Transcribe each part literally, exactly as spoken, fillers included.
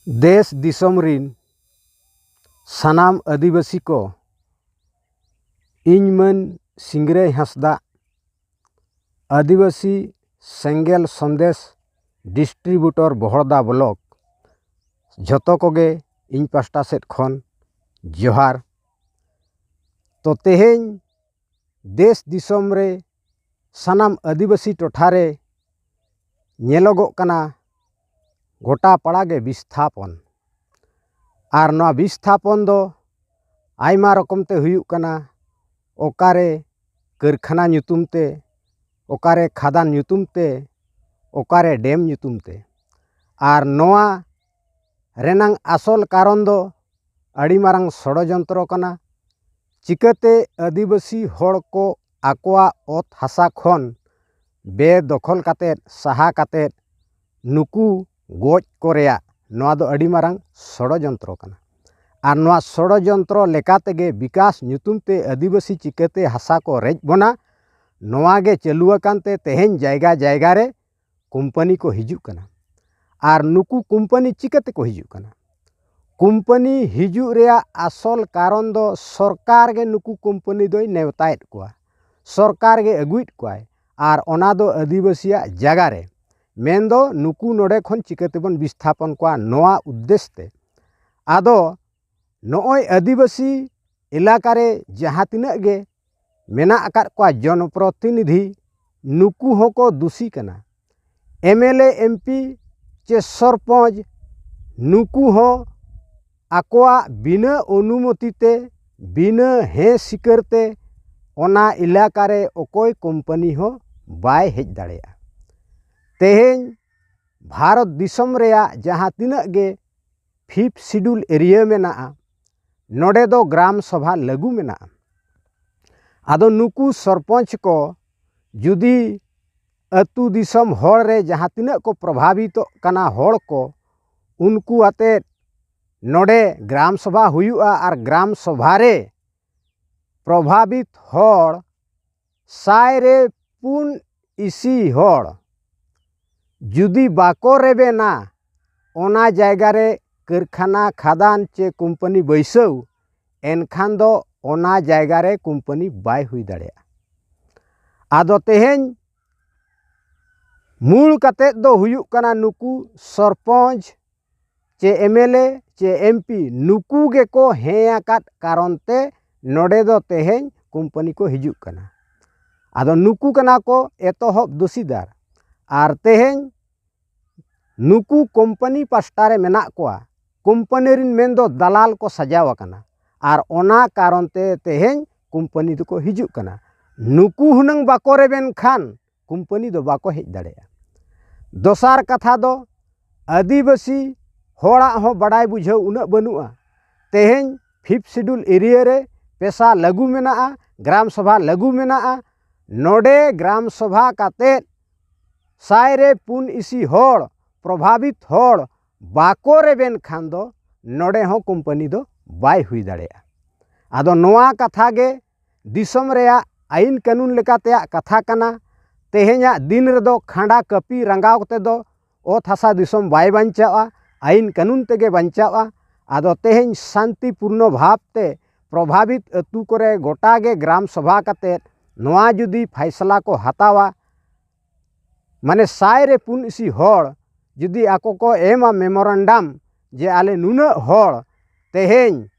ᱫᱮᱥ ᱫᱤᱥᱚᱢ ᱨᱤᱱ ᱥᱟᱱᱟᱢ ᱟᱹᱫᱤᱵᱟᱹᱥᱤ ᱠᱚ, ᱤᱧ ᱢᱟᱹᱱ ᱥᱤᱝᱨᱟᱹᱭ ᱦᱟᱸᱥᱫᱟᱜ, ᱟᱹᱫᱤᱵᱟᱹᱥᱤ ᱥᱮᱸᱜᱮᱞ ᱥᱚᱱᱫᱮᱥ ᱰᱤᱥᱴᱨᱤᱵᱩᱴᱚᱨ ᱵᱚᱦᱚᱲᱫᱟ ᱵᱞᱚᱠ, ᱡᱷᱚᱛᱚ ᱠᱚᱜᱮ ᱤᱧ ᱯᱟᱥᱴᱟ ᱥᱮᱫ ᱠᱷᱚᱱ ᱡᱚᱦᱟᱨ᱾ ᱛᱚ, ᱛᱮᱦᱮᱧ ᱫᱮᱥ ᱫᱤᱥᱚᱢ ᱨᱮ ᱥᱟᱱᱟᱢ ᱟᱹᱫᱤᱵᱟᱹᱥᱤ ᱴᱚᱴᱷᱟ ᱨᱮ ᱧᱮᱞᱚᱜᱚᱜ ᱠᱟᱱᱟ ᱜᱚᱴᱟ ᱯᱟᱲᱟ ᱜᱮ ᱵᱤᱥᱛᱷᱟᱯᱚᱱ᱾ ᱟᱨ ᱱᱚᱣᱟ ᱵᱤᱥᱛᱷᱟᱯᱚᱱ ᱫᱚ ᱟᱭᱢᱟ ᱨᱚᱠᱚᱢ ᱛᱮ ᱦᱩᱭᱩᱜ ᱠᱟᱱᱟ, ᱚᱠᱟᱨᱮ ᱠᱟᱹᱨᱠᱷᱟᱱᱟ ᱧᱩᱛᱩᱢ ᱛᱮ, ᱚᱠᱟᱨᱮ ᱠᱷᱟᱫᱟᱱ ᱧᱩᱛᱩᱢ ᱛᱮ, ᱚᱠᱟᱨᱮ ᱰᱮᱢ ᱧᱩᱛᱩᱢ ᱛᱮ᱾ ᱟᱨ ᱱᱚᱣᱟ ᱨᱮᱱᱟᱝ ᱟᱥᱚᱞ ᱠᱟᱨᱚᱱ ᱫᱚ ᱟᱹᱰᱤ ᱢᱟᱨᱟᱝ ᱥᱚᱲᱚᱡᱚᱱᱛᱨᱚ ᱠᱟᱱᱟ᱾ ᱪᱤᱠᱟᱹᱛᱮ ᱟᱹᱫᱤᱵᱟᱹᱥᱤ ᱦᱚᱲ ᱠᱚ ᱟᱠᱚᱣᱟᱜ ᱚᱛ ᱦᱟᱥᱟ ᱠᱷᱚᱱ ᱵᱮᱫᱚᱠᱷᱚᱞ ᱠᱟᱛᱮᱫ, ᱥᱟᱦᱟ ᱠᱟᱛᱮᱫ ᱱᱩᱠᱩ ᱜᱚᱡ ᱠᱚ ᱨᱮᱭᱟᱜ, ᱱᱚᱣᱟ ᱫᱚ ᱟᱹᱰᱤ ᱢᱟᱨᱟᱝ ᱥᱚᱲᱚᱡᱚᱱᱛᱨᱚ ᱠᱟᱱᱟ᱾ ᱟᱨ ᱱᱚᱣᱟ ᱥᱚᱲᱚᱡᱚᱱᱛᱨᱚ ᱞᱮᱠᱟ ᱛᱮᱜᱮ ᱵᱤᱠᱟᱥ ᱧᱩᱛᱩᱢ ᱛᱮ ᱟᱹᱫᱤᱵᱟᱹᱥᱤ ᱪᱤᱠᱟᱹᱛᱮ ᱦᱟᱥᱟ ᱠᱚ ᱨᱮᱡ ᱵᱚᱱᱟ, ᱱᱚᱣᱟ ᱜᱮ ᱪᱟᱹᱞᱩ ᱟᱠᱟᱱ ᱛᱮ ᱛᱮᱦᱮᱧ ᱡᱟᱭᱜᱟ ᱡᱟᱭᱜᱟ ᱨᱮ ᱠᱳᱢᱯᱟᱱᱤ ᱠᱚ ᱦᱤᱡᱩᱜ ᱠᱟᱱᱟ᱾ ᱟᱨ ᱱᱩᱠᱩ ᱠᱳᱢᱯᱟᱱᱤ ᱪᱤᱠᱟᱹ ᱛᱮᱠᱚ ᱦᱤᱡᱩᱜ ᱠᱟᱱᱟ? ᱠᱳᱢᱯᱟᱱᱤ ᱦᱤᱡᱩᱜ ᱨᱮᱭᱟᱜ ᱟᱥᱚᱞ ᱠᱟᱨᱚᱱ ᱫᱚ ᱥᱚᱨᱠᱟᱨ ᱜᱮ ᱱᱩᱠᱩ ᱠᱳᱢᱯᱟᱱᱤ ᱫᱚᱭ ᱱᱮᱣᱛᱟᱭᱮᱫ ᱠᱚᱣᱟ, ᱥᱚᱨᱠᱟᱨ ᱜᱮ ᱟᱹᱜᱩᱭᱮᱫ ᱠᱚᱣᱟᱭ, ᱟᱨ ᱚᱱᱟ ᱫᱚ ᱟᱹᱫᱤᱵᱟᱹᱥᱤᱭᱟᱜ ᱡᱟᱭᱜᱟ ᱨᱮ᱾ ᱢᱮᱱᱫᱚ ᱱᱩᱠᱩ ᱱᱚᱰᱮ ᱠᱷᱚᱱ ᱪᱤᱠᱟᱹ ᱛᱮᱵᱚᱱ ᱵᱤᱥᱛᱷᱟᱯᱚᱱ ᱠᱚᱣᱟ, ᱱᱚᱣᱟ ᱩᱫᱽᱫᱮᱥ ᱛᱮ᱾ ᱟᱫᱚ ᱱᱚᱜᱼᱚᱭ ᱟᱹᱫᱤᱵᱟᱹᱥᱤ ᱮᱞᱟᱠᱟ ᱨᱮ ᱡᱟᱦᱟᱸ ᱛᱤᱱᱟᱹᱜ ᱜᱮ ᱢᱮᱱᱟᱜ ᱟᱠᱟᱫ ᱠᱚᱣᱟ ᱡᱚᱱᱯᱨᱚᱛᱤᱱᱤᱫᱷᱤ, ᱱᱩᱠᱩ ᱦᱚᱸᱠᱚ ᱫᱩᱥᱤ ᱠᱟᱱᱟ᱾ M L A, M P ᱪᱮ ᱥᱚᱨᱯᱚᱧᱪ, ᱱᱩᱠᱩ ᱦᱚᱸ ᱟᱠᱚᱣᱟᱜ ᱵᱤᱱᱟᱹ ᱚᱱᱩᱢᱚᱛᱤ ᱛᱮ, ᱵᱤᱱᱟᱹ ᱦᱮᱸ ᱥᱤᱠᱟᱹᱨ ᱛᱮ ᱚᱱᱟ ᱮᱞᱟᱠᱟ ᱨᱮ ᱚᱠᱚᱭ ᱠᱳᱢᱯᱟᱱᱤ ᱦᱚᱸ ᱵᱟᱭ ᱦᱮᱡ ᱫᱟᱲᱮᱭᱟᱜᱼᱟ᱾ ᱛᱮᱦᱮᱧ ᱵᱷᱟᱨᱚᱛ ᱫᱤᱥᱚᱢ ᱨᱮᱭᱟᱜ ᱡᱟᱦᱟᱸ ᱛᱤᱱᱟᱹᱜ ᱜᱮ ᱯᱷᱤᱯᱛᱷ ᱥᱤᱰᱩᱞ ᱮᱨᱤᱭᱟ ᱢᱮᱱᱟᱜᱼᱟ, ᱱᱚᱰᱮ ᱫᱚ ᱜᱨᱟᱢ ᱥᱚᱵᱷᱟ ᱞᱟᱹᱜᱩ ᱢᱮᱱᱟᱜᱼᱟ᱾ ᱟᱫᱚ ᱱᱩᱠᱩ ᱥᱚᱨᱯᱚᱧᱪ ᱠᱚ ᱡᱩᱫᱤ ᱟᱹᱛᱩ ᱫᱤᱥᱚᱢ ᱦᱚᱲ ᱨᱮ ᱡᱟᱦᱟᱸ ᱛᱤᱱᱟᱹᱜ ᱠᱚ ᱯᱨᱚᱵᱷᱟᱵᱤᱛᱚᱜ ᱠᱟᱱᱟ ᱦᱚᱲ ᱠᱚ, ᱩᱱᱠᱩ ᱟᱛᱮᱫ ᱱᱚᱰᱮ ᱜᱨᱟᱢ ᱥᱚᱵᱷᱟ ᱦᱩᱭᱩᱜᱼᱟ ᱟᱨ ᱜᱨᱟᱢ ᱥᱚᱵᱷᱟ ᱨᱮ ᱯᱨᱚᱵᱷᱟᱵᱤᱛ ᱦᱚᱲ ᱥᱟᱭ ᱨᱮ ᱯᱩᱱ ᱤᱥᱤ ᱦᱚᱲ ᱡᱩᱫᱤ ᱵᱟᱠᱚ ᱨᱮᱵᱮᱱᱟ, ᱚᱱᱟ ᱡᱟᱭᱜᱟ ᱨᱮ ᱠᱟᱹᱨᱠᱷᱟᱱᱟ, ᱠᱷᱟᱫᱟᱱ ᱪᱮ ᱠᱳᱢᱯᱟᱱᱤ ᱵᱟᱹᱭᱥᱟᱹᱣ, ᱮᱱᱠᱷᱟᱱ ᱫᱚ ᱚᱱᱟ ᱡᱟᱭᱜᱟ ᱨᱮ ᱠᱳᱢᱯᱟᱱᱤ ᱵᱟᱭ ᱦᱩᱭ ᱫᱟᱲᱮᱭᱟᱜᱼᱟ᱾ ᱟᱫᱚ ᱛᱮᱦᱮᱧ ᱢᱩᱞ ᱠᱟᱛᱮᱫ ᱫᱚ ᱦᱩᱭᱩᱜ ᱠᱟᱱᱟ, ᱱᱩᱠᱩ ᱥᱚᱨᱯᱚᱧᱪ ᱪᱮ ᱮᱢ ᱮᱞ ᱮ ᱪᱮ ᱮᱢ ᱯᱤ, ᱱᱩᱠᱩ ᱜᱮᱠᱚ ᱦᱮᱸ ᱟᱠᱟᱫ ᱠᱟᱨᱚᱱ ᱛᱮ ᱱᱚᱰᱮ ᱫᱚ ᱛᱮᱦᱮᱧ ᱠᱳᱢᱯᱟᱱᱤ ᱠᱚ ᱦᱤᱡᱩᱜ ᱠᱟᱱᱟ᱾ ᱟᱫᱚ ᱱᱩᱠᱩ ᱠᱟᱱᱟ ᱠᱚ ᱮᱛᱚᱦᱚᱵ ᱫᱳᱥᱤᱫᱟᱨ᱾ ᱟᱨ ᱛᱮᱦᱮᱧ ᱱᱩᱠᱩ ᱠᱳᱢᱯᱟᱱᱤ ᱯᱟᱥᱴᱟ ᱨᱮ ᱢᱮᱱᱟᱜ ᱠᱚᱣᱟ, ᱠᱳᱢᱯᱟᱱᱤ ᱨᱤᱱ ᱢᱮᱱᱫᱚ ᱫᱟᱞᱟᱞ ᱠᱚ ᱥᱟᱡᱟᱣ ᱟᱠᱟᱱᱟ᱾ ᱟᱨ ᱚᱱᱟ ᱠᱟᱨᱚᱱ ᱛᱮ ᱛᱮᱦᱮᱧ ᱠᱳᱢᱯᱟᱱᱤ ᱫᱚᱠᱚ ᱦᱤᱡᱩᱜ ᱠᱟᱱᱟ᱾ ᱱᱩᱠᱩ ᱦᱩᱱᱟᱹᱝ ᱵᱟᱠᱚ ᱨᱮᱵᱮᱱ ᱠᱷᱟᱱ ᱠᱳᱢᱯᱟᱱᱤ ᱫᱚ ᱵᱟᱠᱚ ᱦᱮᱡ ᱫᱟᱲᱮᱭᱟᱜᱼᱟ᱾ ᱫᱚᱥᱟᱨ ᱠᱟᱛᱷᱟ ᱫᱚ, ᱟᱹᱫᱤᱵᱟᱹᱥᱤ ᱦᱚᱲᱟᱜ ᱦᱚᱸ ᱵᱟᱰᱟᱭ ᱵᱩᱡᱷᱟᱹᱣ ᱩᱱᱟᱹᱜ ᱵᱟᱹᱱᱩᱜᱼᱟ᱾ ᱛᱮᱦᱮᱧ ᱯᱷᱤᱯᱛᱷ ᱥᱤᱰᱩᱞ ᱮᱨᱤᱭᱟ ᱨᱮ ᱯᱮᱥᱟ ᱞᱟᱹᱜᱩ ᱢᱮᱱᱟᱜᱼᱟ, ᱜᱨᱟᱢ ᱥᱚᱵᱷᱟ ᱞᱟᱹᱜᱩ ᱢᱮᱱᱟᱜᱼᱟ᱾ ᱱᱚᱰᱮ ᱜᱨᱟᱢ ᱥᱚᱵᱷᱟ ᱠᱟᱛᱮᱫ ᱥᱟᱭ ᱨᱮ ᱯᱩᱱ ᱤᱥᱤ ᱦᱚᱲ, ᱯᱨᱚᱵᱷᱟᱵᱤᱛ ᱦᱚᱲ ᱵᱟᱠᱚ ᱨᱮᱵᱮᱱ ᱠᱷᱟᱱ ᱫᱚ ᱱᱚᱰᱮ ᱦᱚᱸ ᱠᱳᱢᱯᱟᱱᱤ ᱫᱚ ᱵᱟᱭ ᱦᱩᱭ ᱫᱟᱲᱮᱭᱟᱜᱼᱟ᱾ ᱟᱫᱚ ᱱᱚᱣᱟ ᱠᱟᱛᱷᱟ ᱜᱮ ᱫᱤᱥᱚᱢ ᱨᱮᱭᱟᱜ ᱟᱹᱭᱤᱱ ᱠᱟᱹᱱᱩᱱ ᱞᱮᱠᱟᱛᱮᱭᱟᱜ ᱠᱟᱛᱷᱟ ᱠᱟᱱᱟ᱾ ᱛᱮᱦᱮᱧᱟᱜ ᱫᱤᱱ ᱨᱮᱫᱚ ᱠᱷᱟᱸᱰᱟ ᱠᱟᱹᱯᱤ ᱨᱟᱸᱜᱟᱣ ᱠᱟᱛᱮ ᱫᱚ ᱚᱛ ᱦᱟᱥᱟ ᱫᱤᱥᱚᱢ ᱵᱟᱭ ᱵᱟᱧᱪᱟᱣᱼᱟ, ᱟᱹᱭᱤᱱ ᱠᱟᱹᱱᱩᱱ ᱛᱮᱜᱮ ᱵᱟᱧᱪᱟᱣᱼᱟ᱾ ᱟᱫᱚ ᱛᱮᱦᱮᱧ ᱥᱟᱱᱛᱤ ᱯᱩᱨᱱᱚ ᱵᱷᱟᱵᱽ ᱛᱮ ᱯᱨᱚᱵᱷᱟᱵᱤᱛ ᱟᱹᱛᱩ ᱠᱚᱨᱮ ᱜᱚᱴᱟ ᱜᱮ ᱜᱨᱟᱢ ᱥᱚᱵᱷᱟ ᱠᱟᱛᱮ ᱱᱚᱣᱟ ᱡᱩᱫᱤ ᱯᱷᱟᱭᱥᱟᱞᱟ ᱠᱚ ᱦᱟᱛᱟᱣᱟ, ᱢᱟᱱᱮ ᱥᱟᱭ ᱨᱮ ᱯᱩᱱ ᱤᱥᱤ ᱦᱚᱲ ᱡᱩᱫᱤ ᱟᱠᱚ ᱠᱚ ᱮᱢᱟ ᱢᱮᱢᱳᱨᱮᱱᱰᱟᱢ ᱡᱮ ᱟᱞᱮ ᱱᱩᱱᱟᱹᱜ ᱦᱚᱲ ᱛᱮᱦᱮᱧ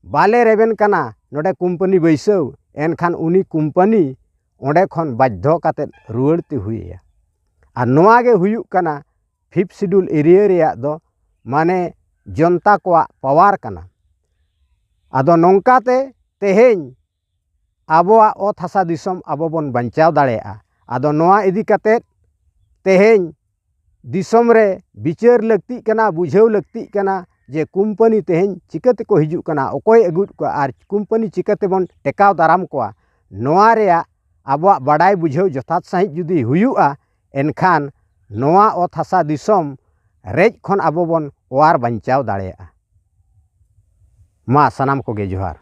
ᱵᱟᱞᱮ ᱨᱮᱵᱮᱱ ᱠᱟᱱᱟ ᱱᱚᱰᱮ ᱠᱳᱢᱯᱟᱱᱤ ᱵᱟᱹᱭᱥᱟᱹᱣ, ᱮᱱᱠᱷᱟᱱ ᱩᱱᱤ ᱠᱳᱢᱯᱟᱱᱤ ᱚᱸᱰᱮ ᱠᱷᱚᱱ ᱵᱟᱫᱽᱫᱷᱚ ᱠᱟᱛᱮ ᱨᱩᱣᱟᱹᱲ ᱛᱮ ᱦᱩᱭ ᱟᱭᱟ᱾ ᱟᱨ ᱱᱚᱣᱟ ᱜᱮ ᱦᱩᱭᱩᱜ ᱠᱟᱱᱟ ᱯᱷᱤᱯᱛᱷ ᱥᱤᱰᱩᱞ ᱮᱨᱤᱭᱟ ᱨᱮᱭᱟᱜ ᱫᱚ, ᱢᱟᱱᱮ ᱡᱚᱱᱛᱟ ᱠᱚᱣᱟᱜ ᱯᱟᱣᱟᱨ ᱠᱟᱱᱟ᱾ ᱟᱫᱚ ᱱᱚᱝᱠᱟᱛᱮ ᱛᱮᱦᱮᱧ ᱟᱵᱚᱣᱟᱜ ᱚᱛ ᱦᱟᱥᱟ ᱫᱤᱥᱚᱢ ᱟᱵᱚ ᱵᱚᱱ ᱵᱟᱧᱪᱟᱣ ᱫᱟᱲᱮᱭᱟᱜᱼᱟ᱾ ᱟᱫᱚ ᱱᱚᱣᱟ ᱤᱫᱤ ᱠᱟᱛᱮ ᱛᱮᱦᱮᱧ ᱫᱤᱥᱚᱢ ᱨᱮ ᱵᱤᱪᱟᱹᱨ ᱞᱟᱹᱠᱛᱤᱜ ᱠᱟᱱᱟ, ᱵᱩᱡᱷᱟᱹᱣ ᱞᱟᱹᱠᱛᱤᱜ ᱠᱟᱱᱟ ᱡᱮ ᱠᱳᱢᱯᱟᱱᱤ ᱛᱮᱦᱮᱧ ᱪᱤᱠᱟᱹ ᱛᱮᱠᱚ ᱦᱤᱡᱩᱜ ᱠᱟᱱᱟ, ᱚᱠᱚᱭ ᱟᱹᱜᱩᱭᱮᱫ ᱠᱚᱣᱟ ᱟᱨ ᱠᱳᱢᱯᱟᱱᱤ ᱪᱤᱠᱟᱹ ᱛᱮᱵᱚᱱ ᱴᱮᱠᱟᱣ ᱫᱟᱨᱟᱢ ᱠᱚᱣᱟ᱾ ᱱᱚᱣᱟ ᱨᱮᱭᱟᱜ ᱟᱵᱚᱣᱟᱜ ᱵᱟᱰᱟᱭ ᱵᱩᱡᱷᱟᱹᱣ ᱡᱚᱛᱷᱟᱛ ᱥᱟᱺᱦᱤᱡ ᱡᱩᱫᱤ ᱦᱩᱭᱩᱜᱼᱟ, ᱮᱱᱠᱷᱟᱱ ᱱᱚᱣᱟ ᱚᱛ ᱦᱟᱥᱟ ᱫᱤᱥᱚᱢ ᱨᱮᱡ ᱠᱷᱚᱱ ᱟᱵᱚ ᱵᱚᱱ ᱚᱣᱟᱨ ᱵᱟᱧᱪᱟᱣ ᱫᱟᱲᱮᱭᱟᱜᱼᱟ᱾ ᱢᱟ ᱥᱟᱱᱟᱢ ᱠᱚᱜᱮ ᱡᱚᱦᱟᱨ᱾